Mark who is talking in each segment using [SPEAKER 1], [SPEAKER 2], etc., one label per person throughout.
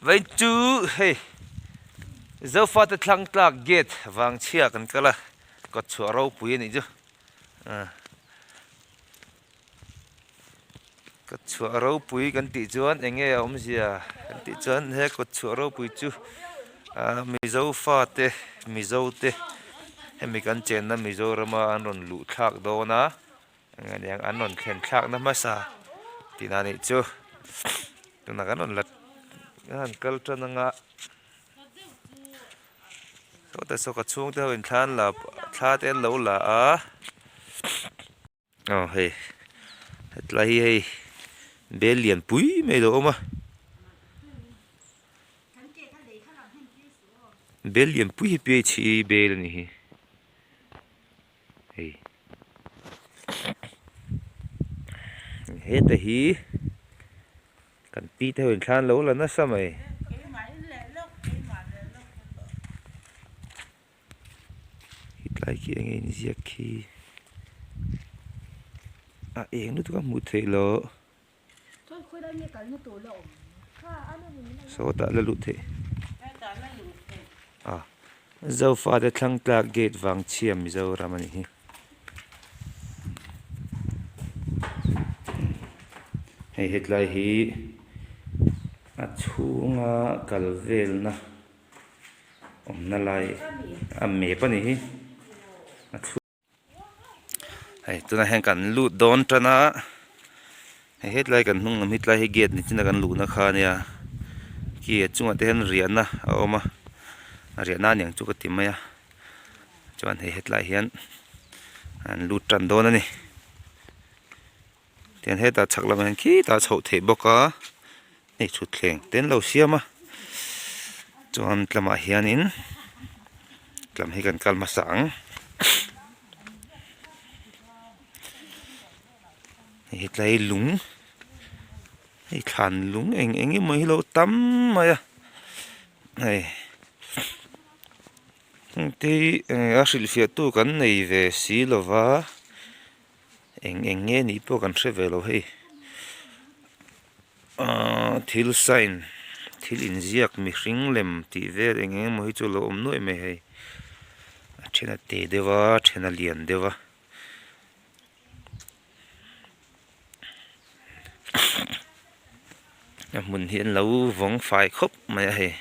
[SPEAKER 1] Vawiin chu hei Zofate thlang tlak gate vang chhia kan kal a kawt chhuah ropui a nih chu kawt chhuah ropui kan tih chuan eng nge a awmzia kan tih chuan he kawt chhuah ropui chu Mizo fate Mizo te hemi kan chenna Mizorama an rawn luh thlak dawn a. Eng aniang an rawn thlen thlakna hmasa tihna a nih chu tunah kan rawn la kan han kal tan anga sawtah saw ka chhungte ho in thla an la thla te an lo la a aw hei hetlai hi hei bel lian pui mai a lo awm a bel lian pui hi p h e bel a ni hi. Hei heta hi kan pi te ho in thlan lo la nasa mai. Hetlai khi enge inziak khi a eng lutuk a hmuh theih loh. Sawtah la luh theih a Zofate thlang tlak gate vang chhia Mizoram a ni hi hei hetlai hi a chhunga kal velna awmna lai a map a ni hi a chhung. Hei tunah hian kan lut dawn tan a hei hetlai kan hnung lam hi tlai hi gate ni chin a kan luhna kha ania khi a chungah te hian riahna a awm a riahna aniang chu ka ti mai a chuan hei hetlai hian an lut tan dawn a ni tian hetah chhak lamah hian khitah a chhoh theih bawk a hei thutthleng te an lo siam a chuan tlamah hianin tlam hi kan kal hmasa ang hei hetlai lung hei thlan lung eng eng emaw hi lo tam mai a hei heng te hi a hrilhfiah tu kan nei ve si lova. Eng eng nge nih pawh kan hre ve lo hei ahh thil sign thil inziak mihring lem tih vel eng eng emaw hi chu a lo awm nuaih mai hei a then a te deuh a a then a lian deuh a a hmun hi an lo vawng fai khawp mai a hei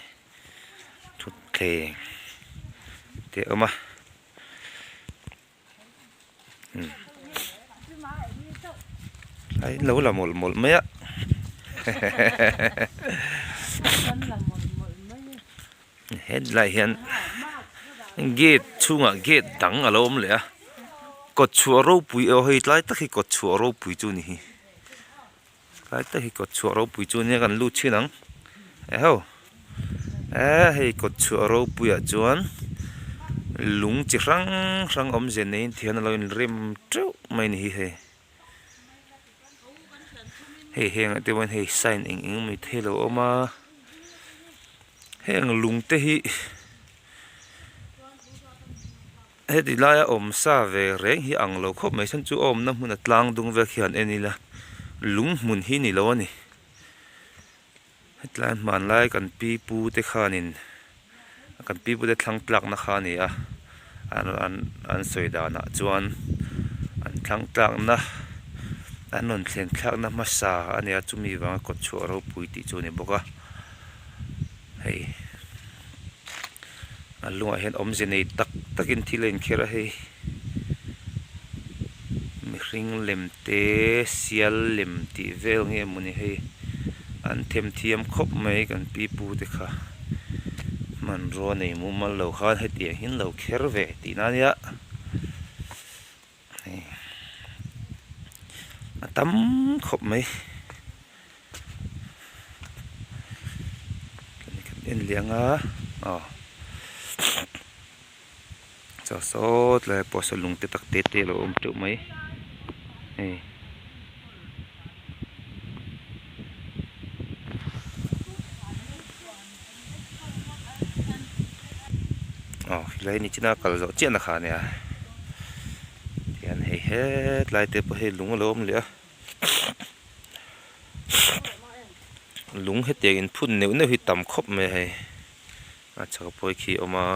[SPEAKER 1] thutthleng te a awm a. A in lo la mawlh mawlh mai a hetlai hian gate chhungah gate dang a lo awm leh a kawt chhuah ropui aw hei tlai tak hi kawt chhuah ropui chu a ni hi. Tlai te hi kawt chhuah ropui chu nia kan lut thin ang eho eh hei kawt chhuah ropuiah chuan lung chi hrang hrang awmzia neiin ti hian a lo inrem teuh mai a ni hi hei hei hengah te pawhin hei sign eng eng mai te a lo awm a heng lung te hi. Heti laia awm sa ve reng hi ang lo khawp mai chhan chu a awmna hmun a tlang dung vel khi han en ila lung hmun hi ni lo a ni hetlai hmanlai kan pi pu te khanin kan pi pu te thlang tlakna kha a ni a an an an sawi danah chuan an thlang tlakna an rawn thlen thlakna hmasa a ni a chumi vanga kawt chhuah ropui tih chu a ni bawk a. Hei a lungah hian awmze nei tak takin thil a inkher a hei mihring lem te sial lem tih vel nge mawni hei an themthiam khawp mai kan pi pu te kha hmanrua nei mumal lo khan hetiang hi an lo kher ve tihna ania hei a tam khawp mai. Kan en leh ang a aw chaw sawt lai pawh saw lung te tak te te a lo awm teuh mai hei. Aw helai ni china kal zawh chiah na kha a nia tihian hei hetlai te pawh hei lung a lo awm leh a. Lung hetiang in phun neuh neuh hi tam khawp mai a hei a chhak pawh khi a awm a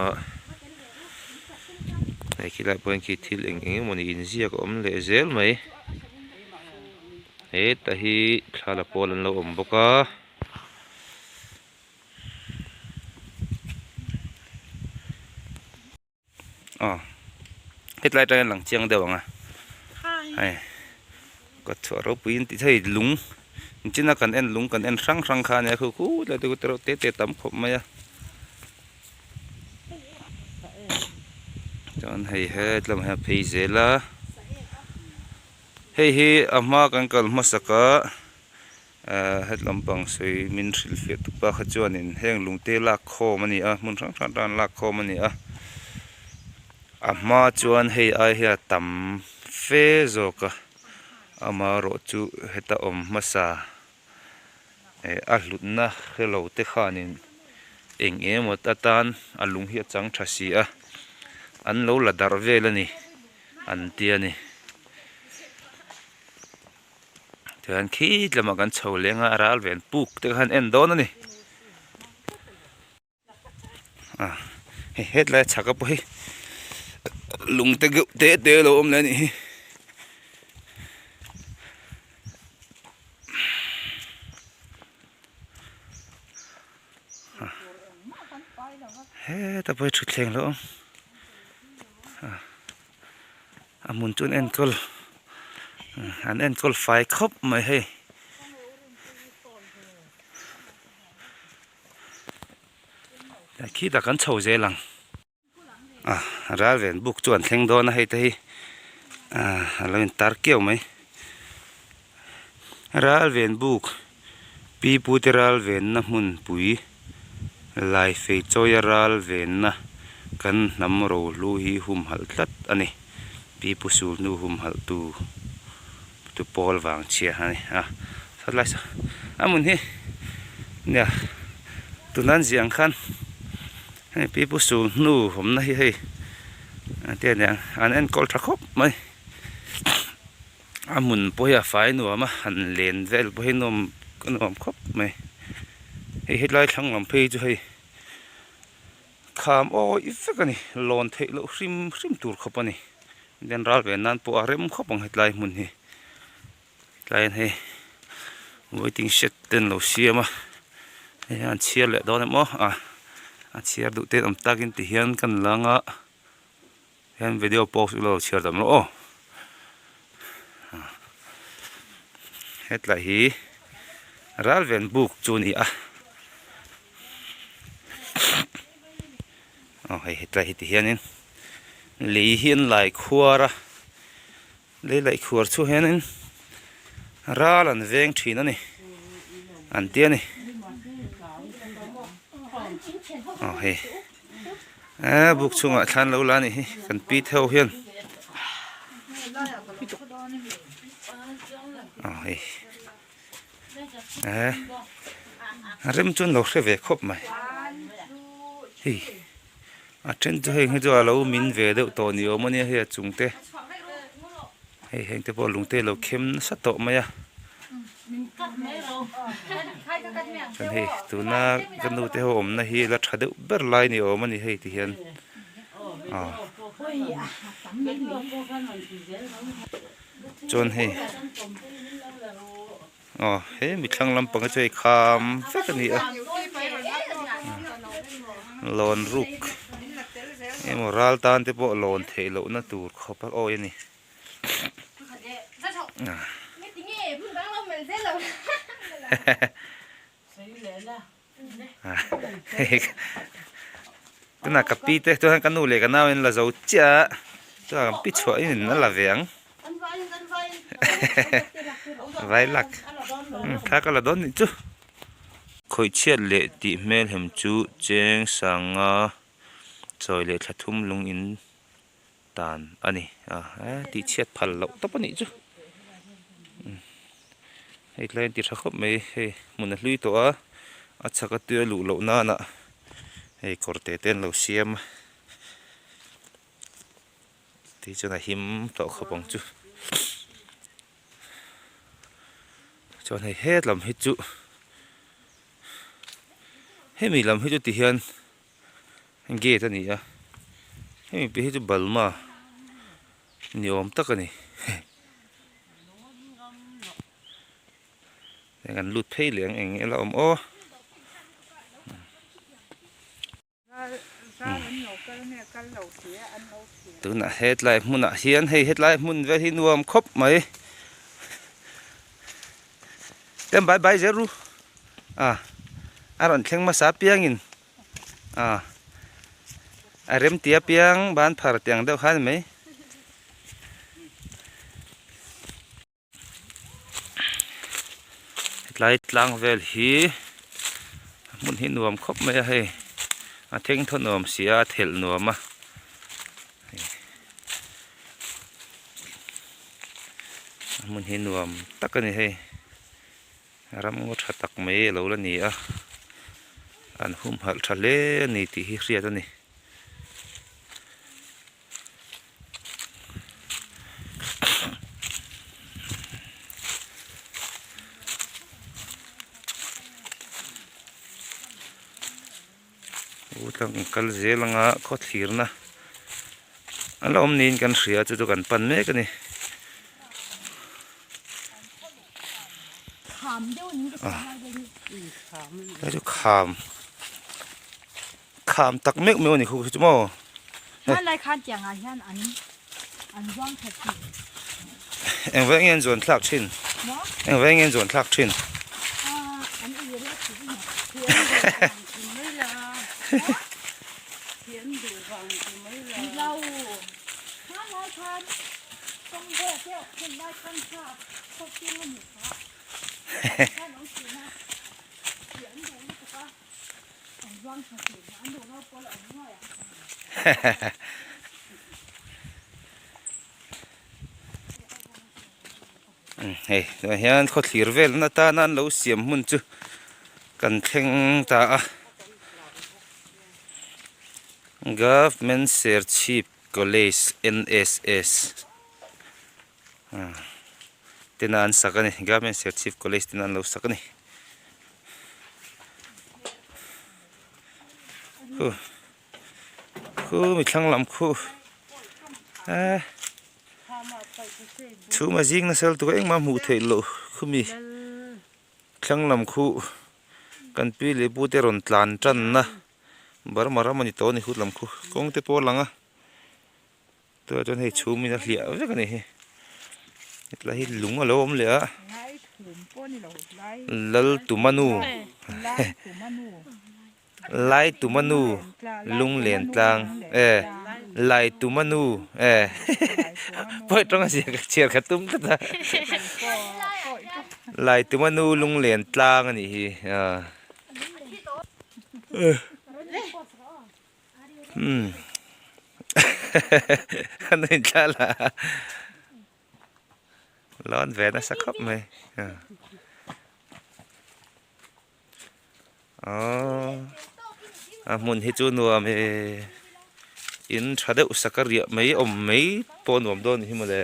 [SPEAKER 1] hei khilai pawh hian khi thil eng eng emawni inziak a awm leh zel mai hetah hi thla la pawl an lo awm bawk a. Aw hetlai atang hian lang chiang deuh ang a hei kawt chhuah ropui in tih thei lung china kan en lung kan en hrang hrang kha a nia khu khu tlai te khu te reuh te te tam khawp mai a chuan hei hetlamah hian a phei zel a hei hi a hma kan kal hmasak a. Ahh hetlam pang sawi min hrilhfiah tuk pa kha chuanin heng lungte lak khawm a ni a hmun hrang hrang atang lak khawm a ni a a hma chuan hei ai hi a tam fe zawk a amaherawh chu heta awm hmasa eh a hlutna hrelo te khanin eng emaw atan a lung hi a chang tha si a an lo la darh vel a ni an ti a ni. Tichuan khi lamah kan chho leng a ral ven puk te khan en dawn a ni a hei hetlai chhaka pawh hi lung te deuh te te a lo awm leh a nih hi. Heta pawh hi thutthleng a lo awm a hmun chu an enkawl an enkawl fai khawp mai hei khitah kan chho zel ang a ral ven buk chu an thleng dawn a hei te hi ah a lo intar kiau mai ral ven buk pi pu te ral venna hmunpui lai fei chawia ral venna kan hnam rohlu hi humhalh tlat a ni pi pu sulhnu humhalh tu tu pawl vang chhia a ni a sawtlai saw a hmun hi nia tuna an ziah ang khan hei pi pu sulhnu awmna hi hei te aniang an enkawl tha khawp mai a hmun pawh hi a fai nuam a han len vel pawh hi nuam a nuam khawp mai hei hetlai thlang lam phei chu hei Kham awih vek a ni, lawn theih loh hrim hrim tur khawp a ni. Then ral ve nan pawh a rem khawp ang hetlai hmun hi. Hetlai hian hei waiting shed te an lo siam a, hei hian an chhiar leh dawn em aw a, a chhiar duh te an awm takin ti hian kan lang a, hian video post ilo chhiar tam rawh aw. Hetlai hi ral ven buk chu a ni a. Aw hei hetlai hi ti hianin lei hi an lai khuar a lei laih khuar chu hianin ral an veng thin a ni an ti a ni aw hei eee buk chhungah thlan lo la a nih hi kan pi te ho hian aw hei. Eh a rem chuan lo hre ve khawp mai hei a then chu heng hi chu a lo min ve deuh tawh ni awm a nia hei a chung te hei heng te pawh lung te a lo khem nasa tawh mai a chuan hei tuna ka nu te ho awmna hi la tha deuh ber lai ni awm a ni hei ti hian aw. Chuan hei aw he mi thlang lampang hi chu hei kham vek a ni a lawn ruk emaw ral tan te pawh lawn theih loh na tur khawp a awi a ni. Tunah ka pi te chuan ka nu leh ka nau in la zo chiah a chuan kan pi chhuah in a la ve ang vai lak thla ka la dawn nih chu khawih chhiat leh tih hmel hem chu cheng sanga chawi leh thla thum lung in tan a ni a tih chhiat phal loh tawp a nih chu hei tlai an ti tha khawp mai hei hmun a hlui tawh a a chhak a tui a luh loh nana hei kawr te te an lo siam a tih chuan a him tawh khawp ang chu chuan hei hetlam hi chu. Hemi lam hi chu ti hian gate a ni a, hemi piah hi chu balma ni awm tak a ni. Heng an lut phei leh ang eng nge la awm aw. Tunah hetlai hmunah hian hei hetlai hmun vel hi nuam khawp mai. Tlem bai bai zel ru a a rawn thleng hmasa apiangin a a rem ti apiang ban phar tiang deuh kha a ni mai. Hetlai tlang vel hi a hmun hi nuam khawp mai a hei a thengthaw nuam si a a thelh nuam a a hmun hi nuam tak a ni hei ram ngaw tha tak mai a lo la ni a an humhalh tha hle a ni tih hi hriat a ni. U tlang kal zel anga khaw thlirna a la awm niin kan hria chu chu kan pan mek a ni. Hei chu kham. Kham tak meuh meuh a ni khu chu maw.
[SPEAKER 2] Hmanlai khan tiang ah hian an an zuang that thin.
[SPEAKER 1] Eng veng nge an zuan thlak thin?
[SPEAKER 2] Maw?
[SPEAKER 1] Eng veng nge an zuan thlak thin?
[SPEAKER 2] Ah, an ui reuh thin a ni.
[SPEAKER 3] Thian duh vang ti mai la.
[SPEAKER 2] Ni lo. Hmanlai khan kawng bawk deuh hmanlai khan kha khawp chhung a ni kha. Khan awm thin a. Thian duh lutuk a.
[SPEAKER 1] Hei tunah hian khawthlir velna atana an lo siam hmun chu kan thleng ta a Government Serchhip College N_S_S tena an sak a ni Government Serchhip College tena an lo sak a ni. Khu khu mi thlang lam khu eh chhum a zing nasa lutuk a engmah hmuh theih loh khumi thlang lam khu kan pi leh pu te rawn tlan tan na Burma ram a ni tawh a ni khut lam khu kawng te pawh a lang a tunah chuan hei chhum in a hliah vek a ni hi hetlai hi lung a lo awm leh a Laltumanu Laitumanu lunglen tlang e Laitumanu e pawi tawng a zia ka chhiar kha tum tlat a Laitumanu lunglen tlang a nih hi a. Umm a nuih thlal a lawn ve nasa khawp mai aww a hmun hi chu nuam e in tha deuh sak a riah mai awm mai pawh nuam dawn a ni hi mawle.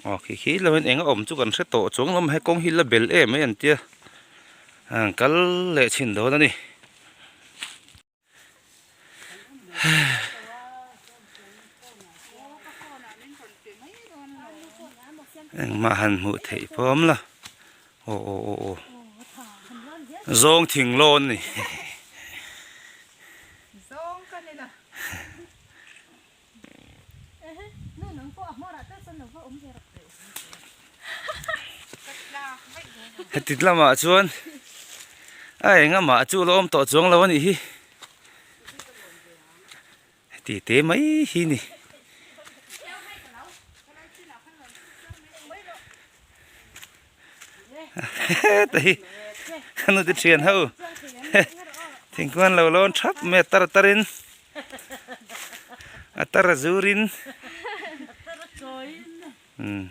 [SPEAKER 1] Aw khi khi lo in eng a awm chu kan hre tawh chuang lo a he kawng hi la bel em mai an tia an kal leh chhin dawn a ni. Engmah han hmuh theih pawh a awm lo aw aw aw aw zawng thing lawn a ni. Heti lamah chuan a eng amah chu la awm tawh chuang lo a nih hi heti te mai hi ni. Heta hi ka nu te thian ho thingkung an lo lawn thap mai a tar tar in. A tar a zur in umm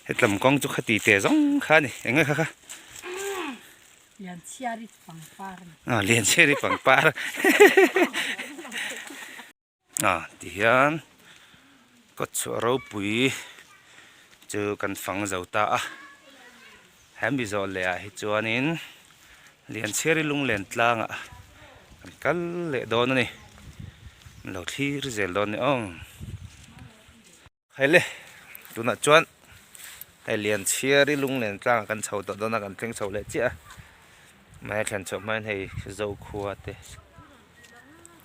[SPEAKER 1] hetlam kawng chu khati teh zawng kha a ni eng nge kha kha ah lianchhiari pangpar ah tihian kawtchhuah ropui. chu kan fang zo ta a hemi zawh leh ah hi chuanin Lianchhiari lunglen tlangah kan kal leh dawn a ni an lo thlir zel dawn a ni aw. Haile tunah chuan hei Lianchhiari lunglen tlangah kan chho tawh dawn a kan thleng chho leh chiah a mahse thlen chhoh hmain hei Zokhua te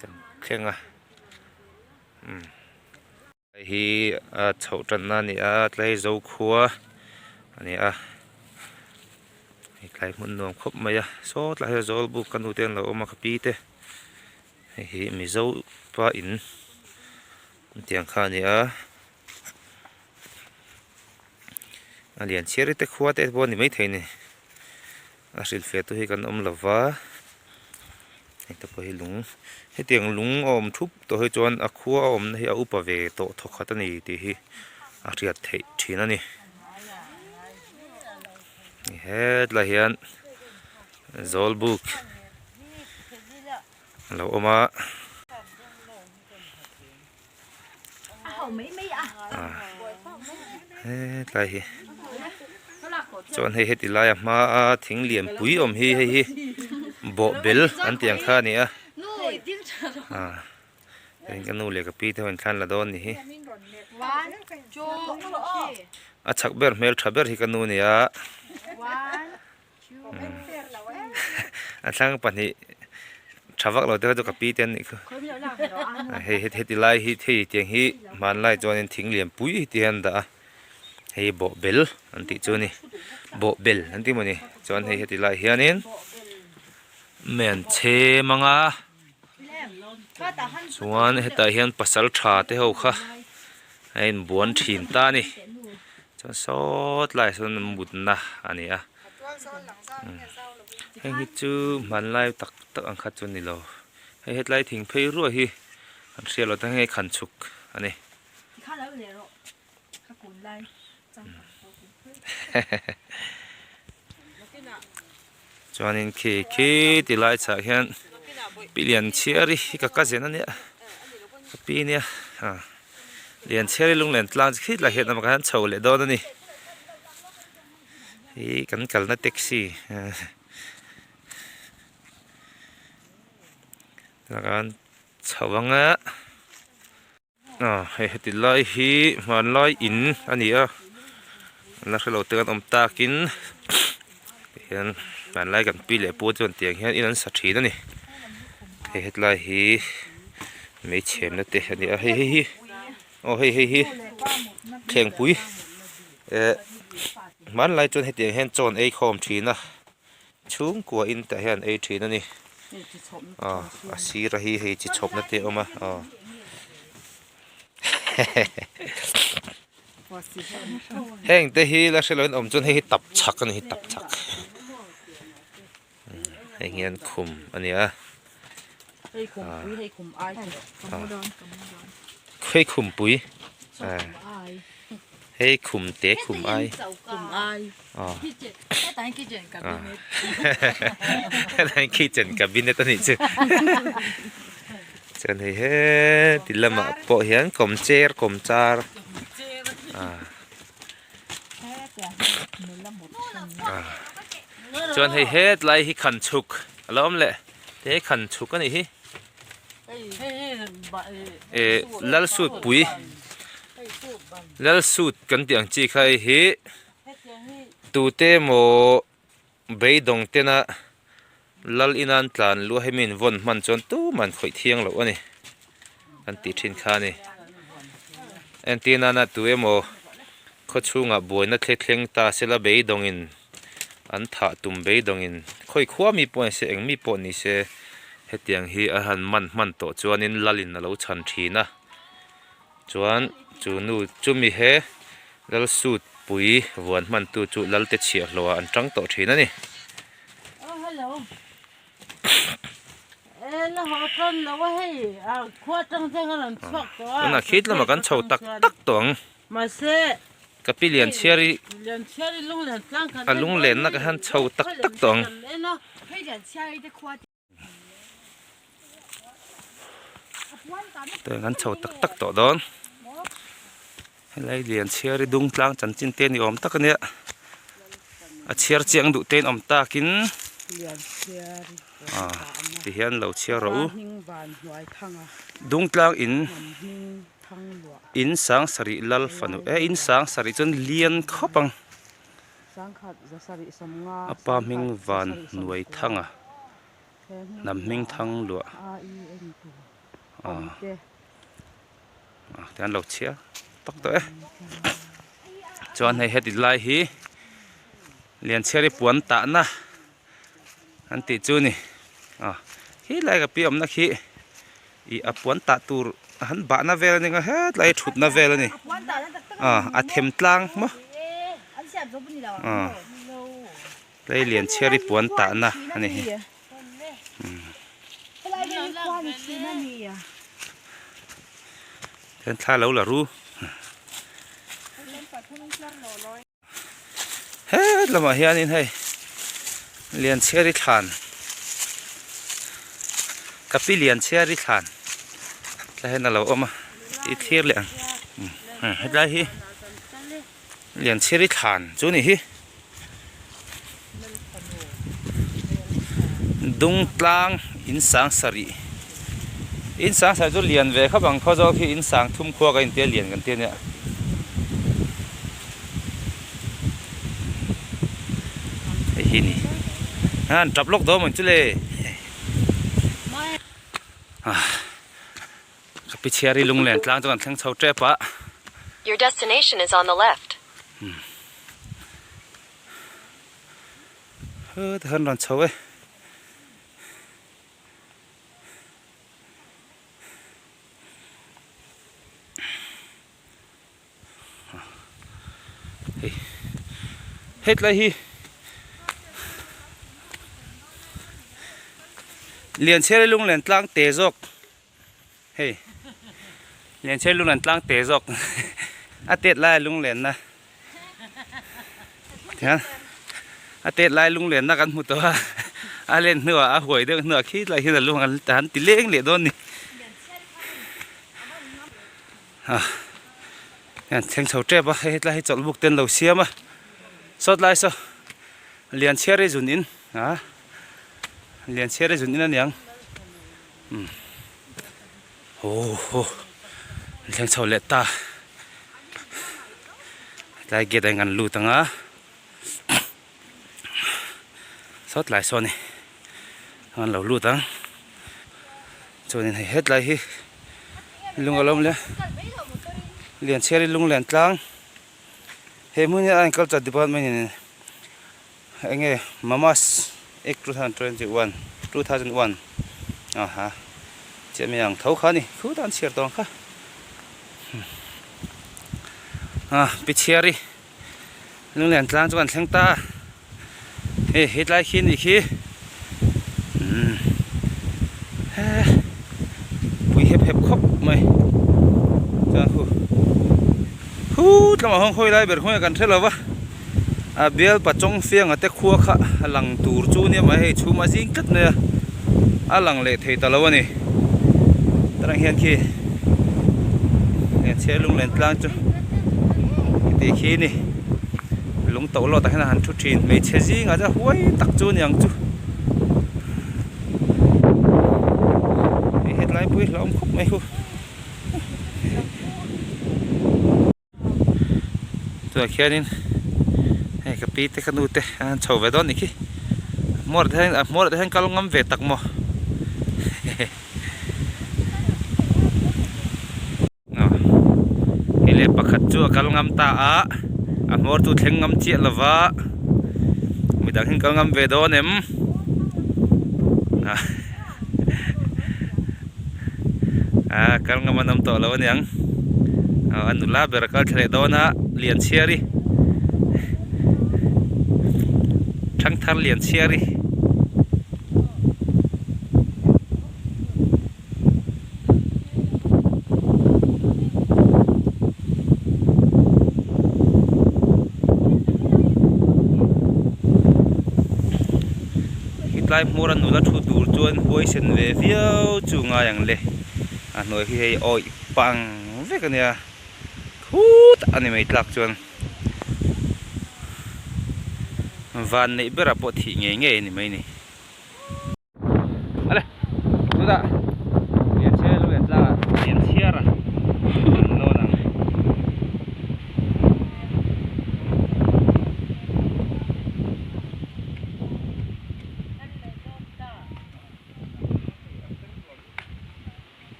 [SPEAKER 1] kan thleng a umm. Hei hi a chhoh tanna a ni a tlai Zokhua a ni a hei tlai hmun nuam khawp mai a saw tlai hi Zawlbuk ka nu te an lo awm a ka pi te hei hi Mizo pa in tiang kha a ni a a lian chhiar te khua te pawh a ni maithei a ni a hrilhfiah tu hi kan awm lo va hei te pawh hi lung hetiang lung a awm thup tawh hi chuan a khua a awmna hi a upa ve tawh thawkhat a ni tih hi a hriat theih thin a ni hetlai hian zawlbuk a lo awm a. Hetlai hi chuan hei heti laia hmaa thing lian pui awm hi hei hi bawhbel an tih ang kha a ni a heng ka nu leh ka pi te ho in thlan la dawn a ni hi a chhak ber hmel tha ber hi ka nu a ni a a thlang pahnih tha vak lo te kha chu ka pi te an nih kha hei heti lai hi hei tiang hi hmanlai chuanin thing lian pui hi ti hian an dah a hei bawhbel an tih chu a ni bawhbel an tih mawni chuan hei heti lai hianin men chhem anga chuan hetah hian pasal tha te ho kha a inbuan thin ta a ni. Chuan sawt lai sawn mutna a ni a heng hi chu hmanlai tak tak ang kha chu a ni lo hei hetlai thing phei ruai hi an hriat loh te hei khan chhuk a ni. Chuanin khi khi ti lai chhah hian pi Lianchhiari hi ka cousin a nia ka pi nia ah Lianchhiari lunglen tlang chi khit lai hian amah khan chho leh dawn a ni hi kan kalna taxi tunah khan chho ang a. Ah hei heti lai hi hmanlai in a ni a la hrelo te kan awm takin tihian hmanlai kan pi leh pu te chuan tiang hian in an sa thin a ni hei hetlai hi meichhemna te a ni a hei hei hi aw hei hei hi thlengpui eh hmanlai chuan hetiang hian chaw an ei khawm thin a. Chhungkua in tah hian an ei thin a ni. Aw a sir a hi hei chi chhawpna te a awm a aw heng te hi la hre loin awm chuan hei hi tap chhak a ni hi tap chhak heng hian khum a ni a hei khumpui hei khum te khum ai. Helai kitchen cabinet a nih chu chuan hei heti lamah pawh hian kawm chair kawm char chuan hei hetlai hi khan chhuk a lo awm leh he khan chhuk a nih hi eh lalsutpui lalsut kan tih ang chi kha hei hi. Tute emaw beidawng tena lal ina an tlan luah hi min vawn hman chuan tuman khawih thiang loh a ni an tih thin kha a ni. Entir nana tu emaw khaw chhungah buaina thleng thleng ta sela beidawngin an thah tum beidawngin khawi khua mi pawh ni se eng mi pawh ni se hetiang hi a han man hman tawh chuanin lalin a lo chhan thin a. Chuan chu nu chumi he lal suit pui vuan hman tu chu lal te chhiahhlawh ah an tang tawh thin a ni. Tunah khit lamah kan chho tak tak tawh ang. Ka pi Lianchhiari a lunglenna ka han chho tak tak tawh ang. Teng an chho tak tak tawh dawn. Helai Lianchhiari dung tlang chanchin te ni awm tak ania a chhiar chiang duh te in awm takin ah ti hian lo chhiar rawh u dung tlang in in sang sarih lal fanu e in sang sarih chuan lian khawp ang a pa hming van hnuai thanga hnam hming thang luah ah. Ti an lo chhiar tak tawh e chuan hei heti lai hi Lianchhiari puan tahna an tih chu ni a khi lai ka pi awmna khi ih a puan tah tur an bahna vel a ni ang a hetlai hi thutna vel a ni a a them tlang maw a tlai Lianchhiari puan tahna a ni hi. Hian thla lo la ru het lamah hianin hei Lianchhiari thlan ka pi Lianchhiari thlan tlai hian a lo awm a i thlir leh ang hetlai hi Lianchhiari thlan chu ni hi. Dungtlang in sang sarih in sang sarih chu lian ve khawp ang khaw zawk hi in sang thum khua ka intia lian kan ti ania hei hi ni an tap lawk dawn ang chu le Ka pi chhiari lunglen tlang chu kan thleng chho tep a.
[SPEAKER 3] Your destination is on the left.
[SPEAKER 1] He ti khan rawn chho e. Hei hetlai hi Lianchhiari lunglen tlang te zawk. Hei Lianchhiari lunglen tlang te zawk a tet lai lunglenna tihian a tet lai lunglenna kan hmu tawh a a len hnuah a huai deuh hnuah khi lai hian a lung an han ti leng leh dawn a ni a hian thleng chho tep a hei hetlai hi chawlhbuk te an lo siam a sawtlai saw Lianchhiari zun in a Lianchhiari zun in aniang. Aw haw an thleng chho leh ta tlai gate ah hian kan lut ang a saw tlai sawn hi an lo lut ang chuanin hei hetlai hi lung a lo awm leh Lianchhiari lunglen tlang he hmun hi a culture department in Eng nge Mamas Act 2021 2001 aha chiah mai ang tho kha a ni khu tan chhiar tawh ang kha a Pichhiari Lunglen tlang chu kan thleng ta hei hetlai khi anih khi umm he pui hep hep khawp mai chuan khu khut lamah hian khawi lai ber khawnge kan hre lo va. A bial pachawng fianga te khua kha a lang tur chu nia mai hei chhum a zing tlat mai a a lang leh thei ta lo a ni tarang hian khi hmeichhe lunglen tlang chu tih khi a ni lung to lawt ah hian a han thu thin hmeichhe zingah chuan huai tak chu a ni ang chu hei hetlai pawh hi hlauhawm khawp mai hu. Tunah khianin hei ka pi te ka nu te an chho ve dawn nih khi hmuar te hian a hmuar te hian kal ngam ve tak maw hei leh pakhat chu a kal ngam ta a a hmuar chu thleng ngam chiah lova midang hian kal ngam ve dawn em Aa kal ngam an awm tawh lo aniang aw a nula ber a kal thla leh dawn a Lianchhiari Thangthar Lianchhiari. Tlai hmawr a nula thu tur chuan huaisen ve viau chu ngai ang le a hnuai khi hei awih pang vek a nia. Khut a ni mai tlak chuan van neih berah pawh thih ngei ngei a ni mai ni. Ale chutah lianchhiar lu lian tlangah lianchhiar a an lawn ang.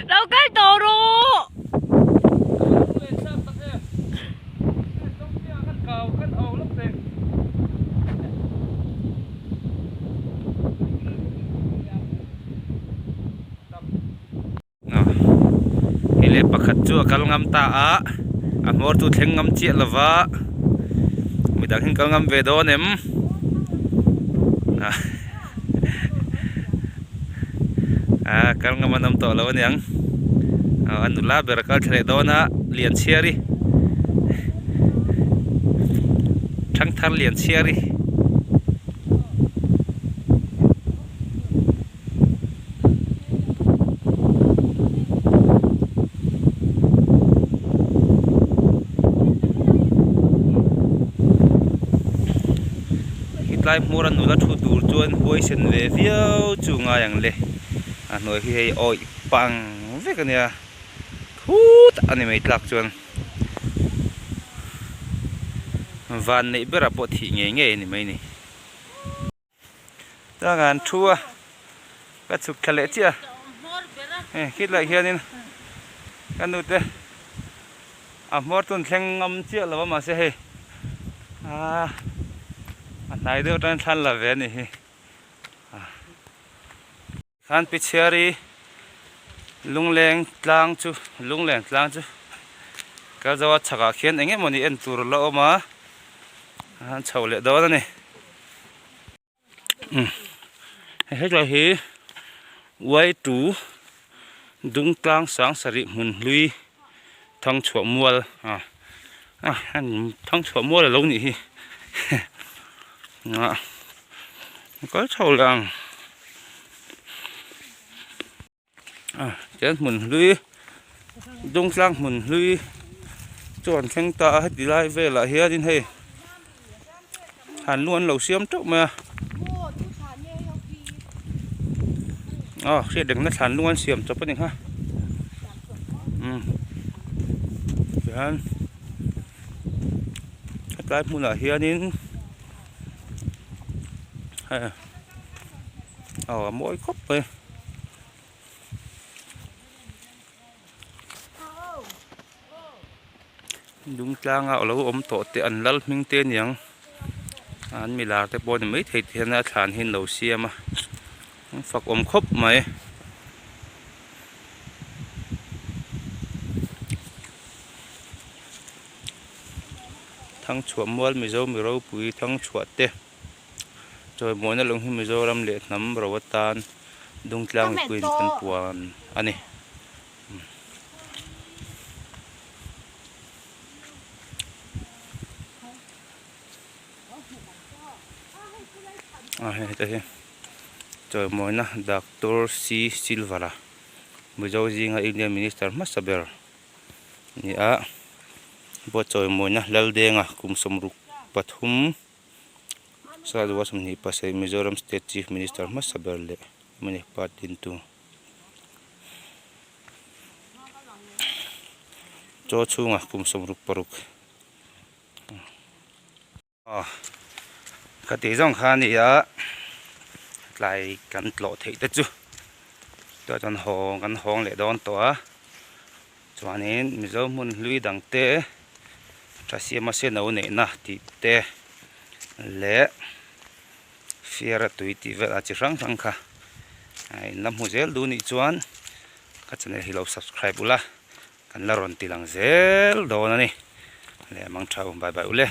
[SPEAKER 2] Lo kal tawh rawh.
[SPEAKER 1] Hei leh pakhat chu a kal ngam ta a, a hmawr chu thleng ngam chiah lo va, midang hi an kal ngam ve dawn em? A kal ngam an awm tawh lo aniang, a nula ber a kal thla leh dawn a, Lianchhiari Thangthar Lianchhiari. Hetlai hmawra nula thu tur chuan huaisen ve viau chu ngai ang le a hnuai hi hei awih pang vek a nia khut a ni mai tlak chuan van neih berah pawh thih ngei ngei a ni mai ni. Chuan an thu a ka chhuk thla leh chiah a hei khitlaiah hianin ka nute a hmawr chu an thleng ngam chiah lo a mahse hei aaa a hnai deuh atangin thla an la ve a nih hi. Khan Pichhiari lungleng tlang chu lungleng tlang chu kal zo a chhakah khian eng emawni en tur a la awm a an chho leh dawn a ni umm hetlai hi y two dung tlang sang sarih hmun hlui thangchhuah mual ah thangchhuah mual a lo nih hi ah kal chho leh ang ah tian hmun hlui dungtlang hmun hlui chu an thleng ta a heti lai velah hianin hei han lu an lo siam teuh mai a aw hriat rengna thlan lung an siam chawp a ni kha umm tihian hetlai hmunah hianin hei aw a mawi khawp mai. Dungtlanga alo awm tawh te an lal hming te aniang an milar te pawh a ni maithei ti hian a thlan hi an lo siam a an fak awm khawp mai. Thangchhuah mual Mizo mi ropui Thangchhuah te chawimawina lung hi Mizoram leh hnam ro atan Dungtlang mipuiin kan puan a ni. A hei heta hi chawimawina Doctor C Silvara Mizo zinga Indian Minister hmasa ber a ni a pawh chawimawina Laldenga kum 63 27 Mizoram State Chief Minister hmasa ber leh Mnf party dintu. Chaw chhungah kum 66 aw ka tih zawng kha a ni a tlai kan tlawh theih te chu tah chuan hawng kan hawng leh dawn tawh a chuanin mizo hmun hlui dang te tha siama senno neihna tih te leh Fiara tui tih vel a chi hrang hrang kha a in la hmu zel duh nih chuan ka channel hi lo subscribe ula kan la rawn ti lang zel dawn a ni leh mang tha u bye bye ule.